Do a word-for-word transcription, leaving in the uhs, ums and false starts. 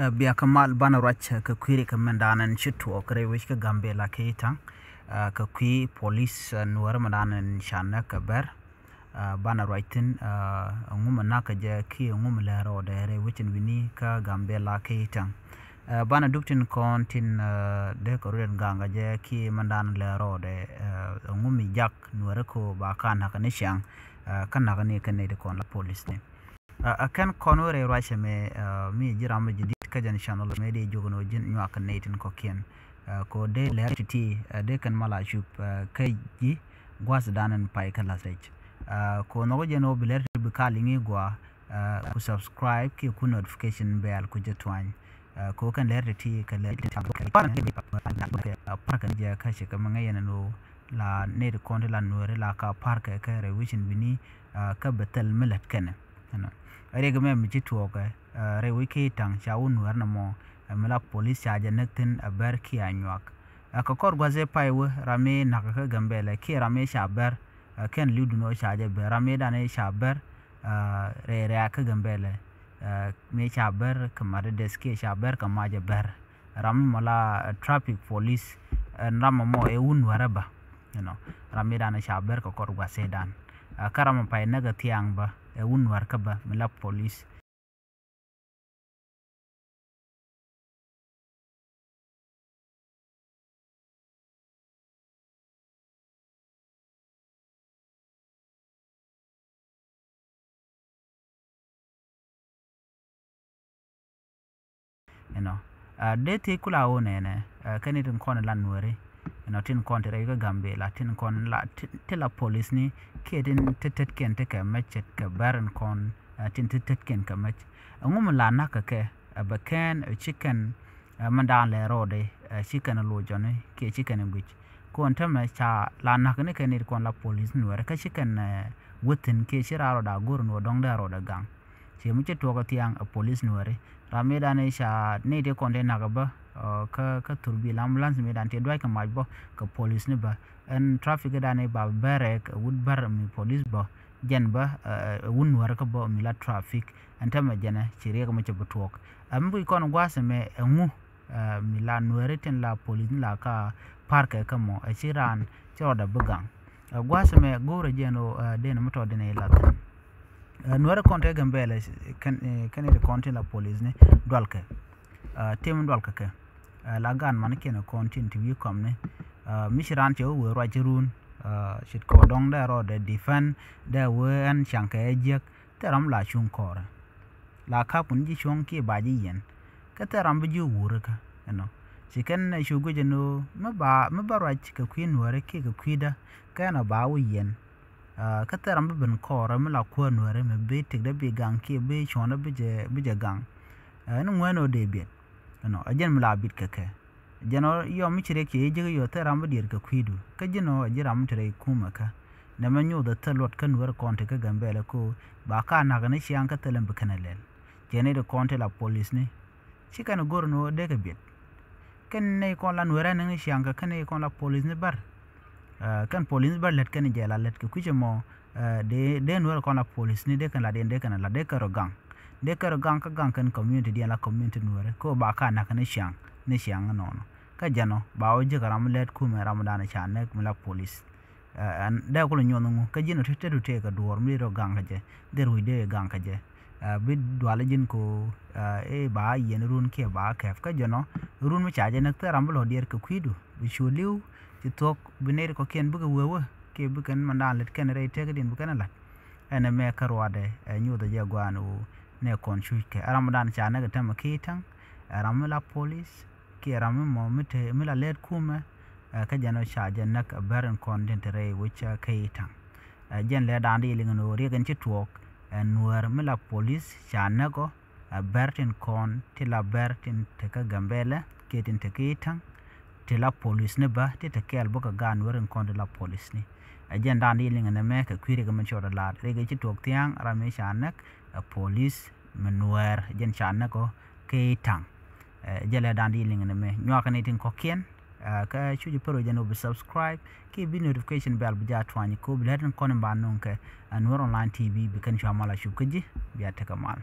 Ɛ, bia kɛ mal banɛ ruac kɛ kui̱ ri kɛ mɛn danɛ ci tuɔɔk rɛy wec kä Gambela kɛ itaŋ. Ɛ, kɛ kui̱ polis, ɛ, nuɔrɛ mɛn danɛ ca näk kɛ bɛr. Ɛ, banɛ ruac thin, ɛ, ŋumɛ nak kɛ jɛ kiɛ ŋumɛ lɛr rɔɔdɛ rɛy wec in wi̱ni kä Gambela kɛ itaŋ. Ɛ, banɛ dup tin kɔn tin, ɛ, dee kɛ rudɛn gaŋ kɛ jɛ kiɛ mɛn danɛ lɛr rɔɔdɛ, ɛ, ŋumɛ jak nuɔrɛ ko ba ka nak ni ciaŋ, ɛ, kä nak ni kɛ nɛy ti kɔn la polis ni. Ɛ, ɛ kɛn kɔn wä rɛy ruacɛ mɛ, ɛ, mi ji̱ ram mi ji̱ di̱t kä jɛn channel mɛ di jiök ni wä ji̱n nyuak kɛ nɛy tin kɔ̱kiɛn. Ɛ, ko dee lɛr ti̱ti̱, ɛ, dee kɛn mal a cup, ɛ, kä ji̱ gua̱th dan in pay kä lath rɛc. Ɛ, ko nhɔk jɛn wä bi lɛr ti̱ti̱ bi kal iŋi gua, ɛ, ku subscribe kiɛ ku notification bell ku jɛ tuany. Ɛ, ko kɛn lɛr ti̱ti̱ kɛ lɛr ti̱ti̱ kɛ parkɛ jɛ kä cɛ kɛ mi ŋäc yɛn ni wä la nɛy ti kɔn ti la nuɔri la ka parkɛ kɛ rɛy wec in wi̱ni, ɛ, kä bɛ thil mi lät kɛnɛ. Ɛnɔ. Riɛk mɛ mi ci tuɔɔkɛ, ɛ, rɛy wec kä itaŋ ca wä nuɛr nɔmɔ, ɛ, mi la polis ca jɛ näk thi̱n ɛ bɛr kiɛ a nyuak. Ɛ, kɛ kɔr gua̱th ëë pay wä ram mi nakä kä Gambela kiɛ ram mi ca bɛr, ɛ, kɛn li̱w dun ɣöö ca jɛ bɛr ram mi dan ëë ca bɛr, ɛ, rɛy rɛ̈ɛ̈k kä Gambela, ɛ, mi ca bɛr kɛ mat dee kiɛ ca bɛr kɛ mac ɛ bɛr. Ram mi mɔ la, ɛ, traffic police, ɛ, ram mɔ mɔ ɛ wun nuɛrɛ bä. You know, ram mi dan ca ber kɛ kɔr gua̱th ëë dan. Ɛ, kä ram mɔ pay näk ɛ thiaŋ bä ɛ wun nuɛr kä bä mi la polis. You know, ɛ, dee thiec kula wä nɛnɛ, ɛ, kɛn itin kɔn ilan nuɛri. You know, tin kɔn ti rɛy kä Gambela, tin kɔn la, ti, ti la polis ni, kiɛ tin ti tetkiɛn ti kɛ mɛc kɛ bɛr in kɔn, ɛ, tin ti tetkiɛn kɛ mɛc. Ɛŋu mi la nak kɛ kɛ, ɛ, bɛ kɛn, ɛ, ci kɛn, ɛ, mɛn daan lɛ rɔɔdɛ, ɛ, ci kɛn loc jɔni, kiɛ ci kɛn guic. Kɔn tämɛ ca la nak ni kɛn itin kɔn la polis nuɛri, kä ci kɛn, ɛ, wä thi̱n kiɛ ci raa rɔɔdɛ a go̱r nuɔr dɔ̱ŋ dee rɔɔdɛ gaŋ. Ci mi ci tuɔɔk ɛ thiaŋ ɛ polis nuɛri. Ram mi dan i̱ ca nɛy ti kɔn ti nak ɛ bä, ɛ, kä, kä thurbil ambulance mi dan ti duac kɛ mac bä kɛ polis ni bä. Ɛn traffic dan i̱ ba bɛrɛ kɛ wut bär mi polis bä. Jɛn bä, ɛ, ɛ, wut nuɛri kä bä mi la traffic. Ɛn tämɛ jɛnɛ ci riɛk mi ci bi tuɔɔk. Ɛ mi bi kɔn gua̱a̱th ɛmɛ ɛŋu, ɛ, mi la nuɛri tin la polis ni la ka parkɛ kä mɔ, ɛ, ci raan ci rɔɔdɛ bi gaŋ. Ɛ, gua̱a̱th ɛmɛ go̱o̱rɛ jɛn ɣöö, ɛ, den mi tɔɔdɛ ni la thi̱n. Ɛ, nuɛri kɔn te Gambela, ɛ, kɛn, ɛ, kɛn i̱ ti kɔn tin la polis ni dualkɛ. Ɛ, tim dualkɛ kɛ. Ɛ, la gaan man kiɛn kɔn tin ti wi̱i̱ kɔm ni. Ɛ, mi ci raan cɛ wee ruac ci run. Ɛ, cit kɔ dɔŋ dee rɔɔdɛ defend dee wee ɛn caŋkɛ ɛ jiäk. Thil ram la cuŋ kɔɔrɛ. La kap kun ji̱ cuɔ̱ŋ kiɛ ba ji̱ yiɛn. Kä thil ram bi ji̱ wurikä, you know. Ci kɛn ɛ cu guic ɛn ɣöö mi ba, mi ba ruac kɛ kui̱ nuɛri kiɛ kɛ kui̱dä, kɛn ɛ ba wä yiɛn. Ɛ, kä thil ram bi ben kɔɔrɛ mi la kuäär nuɛri mi bi tëkdä bi gaŋ kiɛ bi cuɔ̱ŋdä bi jɛ, bi jɛ gaŋ. Ɛ, ni ŋuɛ̈n ɣöö dee biɛt. You know, ɛ jɛn mi la bit kɛ kɛ. Jɛn ɔ yɔ mi ci riɛk cɛ ji̱ ji̱k yɔ thil ram bi diɛɛr kɛ kui̱du. Kä ji̱n ɔ ji̱ ram mi te rɛy kumɛ kä. Nɛmɛ nyothɛ thil luɔt kä nuɛr kɔn ti kä Gambela ko ba ka nak ni ciaŋ kä thil in bi kɛn ɛ lɛl. Jɛn i̱ ti kɔn ti la polis ni. Ci kɛn go̱r ni wä dee kɛ biɛt. Kɛn nɛy kɔn la nuɛr ɛn ni ciaŋ kä kɛn nɛy kɔn la polis ni bär. Ɛ, kɛn polis ni bär lät kɛn jɛ la lät kɛ kui̱cɛ mɔ. Ɛ, dee, dee nuɛr kɔn la polis ni dee kɛn la diɛn dee kɛn la dee kɛn rɔ gaŋ. Dee kɛn rɔ gaŋ kä gaŋ kɛn community diɛn la community nuɛr. Kä ba ka nak ni ciaŋ, ni ciaŋ nɔnɔ. Kä jɛn ɔ, ba wä ji̱ kɛ ram lät kumɛ ram dan ca näk mi la polis. Ɛ, ɛn dee kulɛ nyuɔth ŋu, kä ji̱n ɔ te, te du tëë kɛ duɔɔr mi dee rɔ gaŋ kä jɛ, dee ruc dee gaŋ kä jɛ. Ɛ, bi dual ji̱n ko, ɛ, ɛ ba yiɛn run kiɛ ba kɛp. Kä jɛn ɔ, run mi ca jɛ näk thil ram bi lɔ diɛɛr kɛ kui̱du, bi cu li̱w, ci thuɔ̱k, bi nɛy ti kɔ̱kiɛn bikɛ wee wee, kiɛ bi kɛn mandan lät kɛn rɛy tëëk diɛn bi kɛn ɛ la̱t. Ɛn ɛmɛ kä ruaadɛ, ɛ, nyothɛ jɛ gua̱a̱n wu nɛ kɔn cuc kɛ. Ɛ ram dan ca näk ɛ tämɛ ki ta̱ŋ, ɛ ram mi la polis, kiɛ ram mi mɔ mi te, mi la lɛɛt kumɛ, ɛ, kä jɛn ɔ ca jɛ näk ɛ bär in kɔn tin te rɛy wec kä i̱ ta̱ŋ. Ɛ, jɛn lɛ da̱a̱n di liŋ ɛn ɣöö riɛk in ci tuɔɔk, ɛ, nuäär mi la polis ca näk ɔ, ɛ, bär tin kɔn ti la bär tin te kä Gambela, kiɛ tin te kä i̱ ta̱ŋ, ti la polis ni bä, ti te kɛɛl bä kɛ gaat nuäär in kɔn ti la polis ni. Ɛ, jɛn da̱a̱n di liŋ ɛn ɛmɛ kɛ kui̱ riɛk min cɔɔd ɛ la̱a̱t. Riɛk in ci tuɔɔk thia̱a̱ŋ ram mi ca näk, ɛ, polis mi nuäär, jɛn ca näk ɔ, kä i̱ ta̱ŋ. Ɛ, jɛ lɛ da̱a̱n di liŋ ni mɛ. Nyuak ni tin kɔ̱kiɛn, ɛ, kä cu ji̱ pär wec jɛn ɔ bi subscribe, kiɛ bi notification bell bi jaa tuany, ko bi lɛ tin kɔn in ba nuŋ kɛ, ɛ, Nuer Online T V, bi kɛn cua mal a cup kä ji̱, bia tekɛ mal.